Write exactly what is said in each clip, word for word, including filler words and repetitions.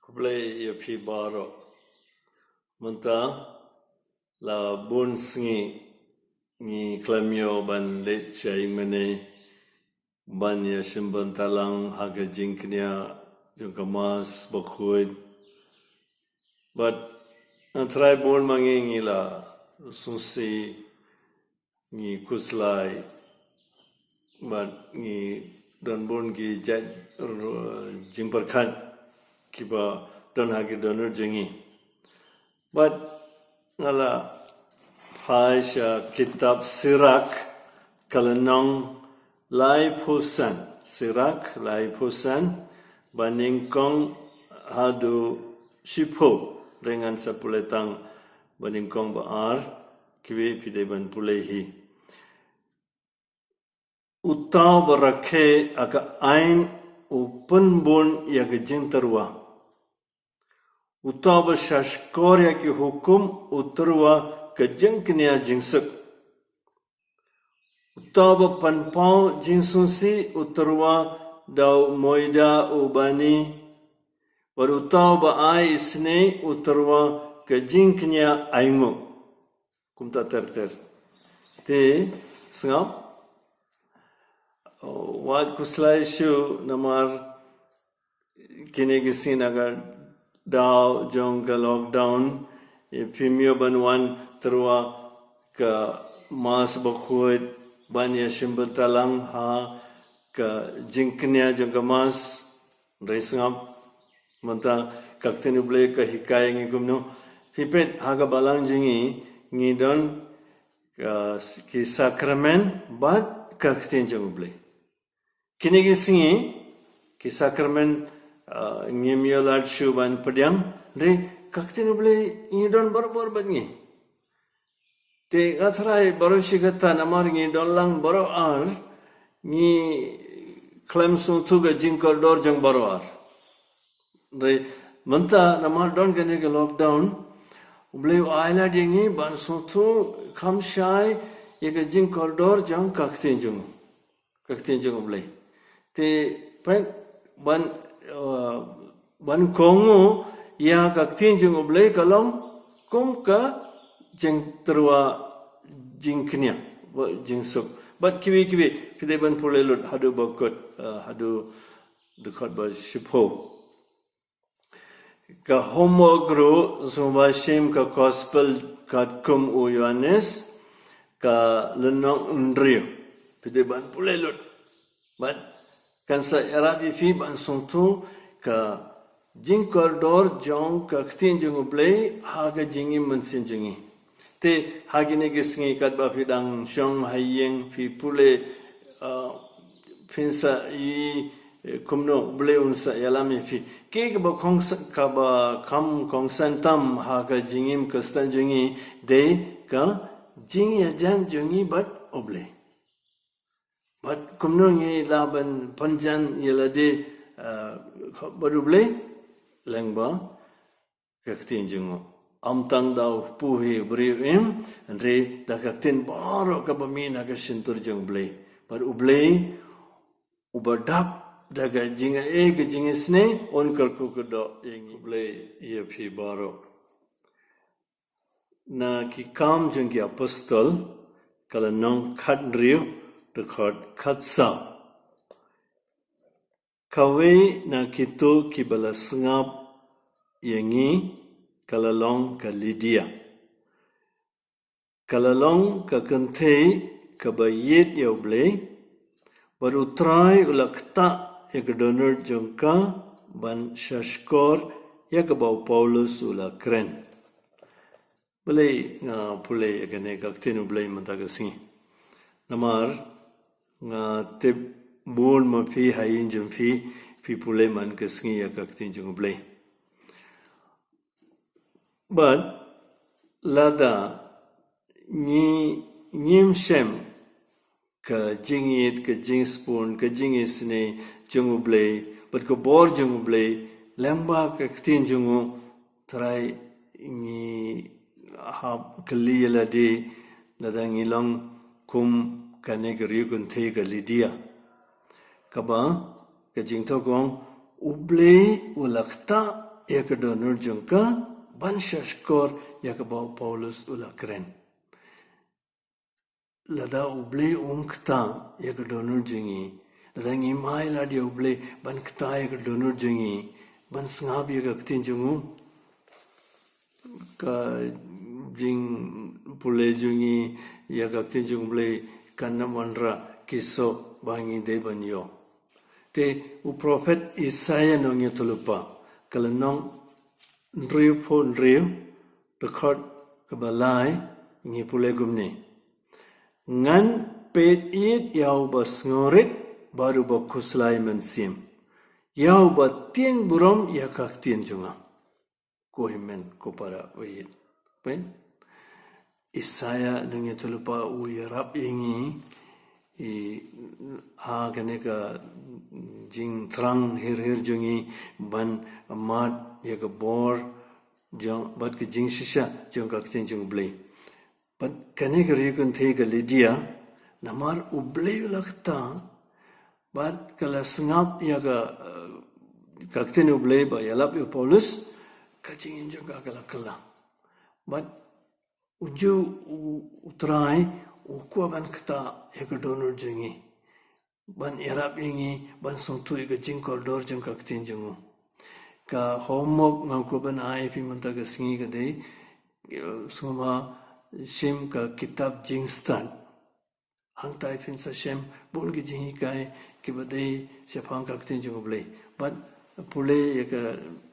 Khublei ïa phi baroh. Mynta la bun sngi ngi khlem ïoh ban leit sha ïingmane ban ïa shim bynta lang ha ka jingkñia jong ka Mass Bakhuid. Bad nga trai bun ma ngi ngi la sngewsih, ngi khuslai, bad ngi don bun ki jait ru-, jingpyrkhat kiba don ha ki dohnud jong ngi. Bad nga la phai sha kitab Sirak ka lynnong laiphew san, Sirak laiphew san, ba nyngkong haduh shiphew. Hynrei ngan sa pule tang ba nyngkong ba ar, kiwei phi dei ban pule hi. Uta uba rakhe ha ka aiñ u pynbun ïa ka jingtyrwa. Uta uba shahshkor ïa ki hukum u tyrwa ka jingkñia jingsuk. Uta uba pynpaw jingsngewsih u tyrwa da u moida u bani. Bad uta uba ai isynei u tyrwa ka jingkñia ainguh. Kumta ter ter. Te sngap, wat khuslai shuh namar kine ki sngi na ka daw jong ka lockdown, phim ïoh ban wan tyrwa ka Mass Bakhuid ban ïa shim bynta lang ha ka jingkñia jong ka Mass. Hynrei sngap, mynta ka ktien U Blei ka hikai ngi kumno. Phi peit ha ka balang jong ngi, ngi don, uh, ki sakramen bad ka ktien jong U Blei. Kine ki sngi ki sakramen, uh, ngim ïoh lad shuh ban pdiang, hynrei ka ktien U Blei ngi don barabor bad ngi. Te nga trai baroh shi katta namar ngi don lang baroh ar, ngi khlem sngewthuh ka jingkordor jong baroh ar. Hynrei mynta namar don kane ka lockdown, U Blei u ai lad ïa ngi ban sngewthuh kham shai ïa ka jingkordor jong ka ktien jong u. Ka ktien jong U Blei. Te peit ban, uh, ban kohnguh ïa ka ktien jong U Blei ka long kum ka jingtyrwa jingkñia, jingsuk. Bad kiwei kiwei, phi dei ban pule lut haduh ba kut, uh, haduh dkhot ba shiphew. Ka homework ruh, sngewbha shim ka gospel katkum u Ïoannis, ka lynnong hynriew. Phi dei ban pule lut. Bad kan sa ïarap ïa phi ban sngewthuh ka jingkordor jong ka ktien jong U Blei ha ka jingim mynsiem jong ngi. Te ha kine ki sngi katba phi dang shong ha ïing phi pule, uh, phin sa ïohi, eh, kumno U Blei un sa ïalam ïa phi. Ki kaba kongsan, kaba kham kongsan tam ha ka jingim Khristan jong ngi dei ka jingïajan jong ngi bad U Blei. Bad kumno ngi lah ban pynjan ïa lade, uh, bad U Blei lyngba ka ktien jong u. Ym tang da u kpu hi u briew im, hynrei da ka ktien baroh kaba mih na ka shyntur jong U Blei. Bad U Blei uba dap da ka jingai ka jingisynei un kyrkhu kyrdoh ïa ngi. U Blei ïa phi baroh. Na Ki Kam jong ki Apostol, ka lynnong khathynriew, dkhot khatsaw. Kawei na kito kiba la sngap ïa ngi ka la long ka Lidia. Ka la long ka kynthei kaba ïeit ïa U Blei, bad U Trai u la ktah ïa ka dohnud jong ka ban shahshkor ïa kaba u Paulus u la kren. Balei nga pule ïa kane ka ktien U Blei mynta ka sngi? Namar nga tip bun ma phi ha ïing jong phi, phi pule man ka sngi ïa ka ktien jong U Blei. Bad lada ngi, ngim shem ka jingïeit, ka jingsbun, ka jingisynei jong U Blei, bad ka bor jong U Blei lyngba ka ktien jong u, trai ngi hap kylli ïa lade lada ngi long kum kane ka riew kynthei ka Lidia. Kaba ka jingthoh ka ong, U Blei u la ktah ïa ka dohnud jong ka ban shahshkor ïa kaba u Paulus u la kren. Lada U Blei um kata ïa ka dohnud jong ngi, lada ngim ai lad ïa U Blei ban kata ïa ka dohnud jong ngi ban sngap ïa ka ktien jong u, ka jingpule jong ngi ïa ka ktien jong U Blei kan ym wanrah ki soh ba ngi dei ban ïoh. Te u prophet Isaiah nongïathuhlypa, ka lynnong hynriewphew hynriew, dkhot kaba lai, ngi pule kumne: Ngan peit ïeit ïa uba sngewrit bad uba khuslai mynsiem, ïa uba tieng burom ïa ka ktien jong nga. Ko hynmen ko para ba ïeit. Peit, Isaiah nongïathuhlypa u ïarap ïa ngi, i, ha kane ka jingthrang her her jong ngi ban mad ïa ka bor jong, bad ka jingshisha jong ka ktien jong U Blei. Bad kane ka ri kynthei ka Lydia, namar U Blei u la kata, bad ka la sngap ïa ka, eh, ka ktien U Blei ba ïalap ïa u Paulus, ka jingim jong ka ka la kylla. Bad u ju u, u Trai u kwah ban kata ïa ka dohnud jong ngi, ban ïarap ïa ngi ban sngewthuh ïa ka jingkordor jong ka ktien jong u. Ka homework nga kwah ban ai ïa phi mynta ka sngi ka dei, eh, sngewbha shim ka kitab Jingstad. Hangta phin sa shem bun ki jinghikai kiba dei shaphang ka ktien jong U Blei. Bad pule ïa ka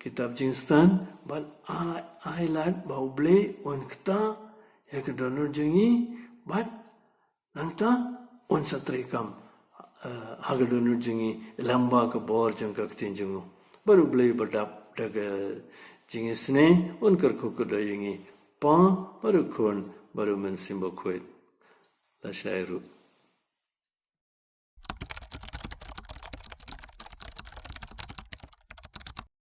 kitab Jingstad, bad ai, ai lad ba U Blei un kata ïa ka dohnud jong ngi, bad nangta un sa treikam, eh, ha ka dohnud jong ngi lyngba ka bor jong ka ktien jong u. Bad U Blei ba dap da ka jingisynei un kyrkhu kyrdoh ïa ngi, Pa, bad u Khun, bad u Mynsiem Bakhuid. Lashai ruh.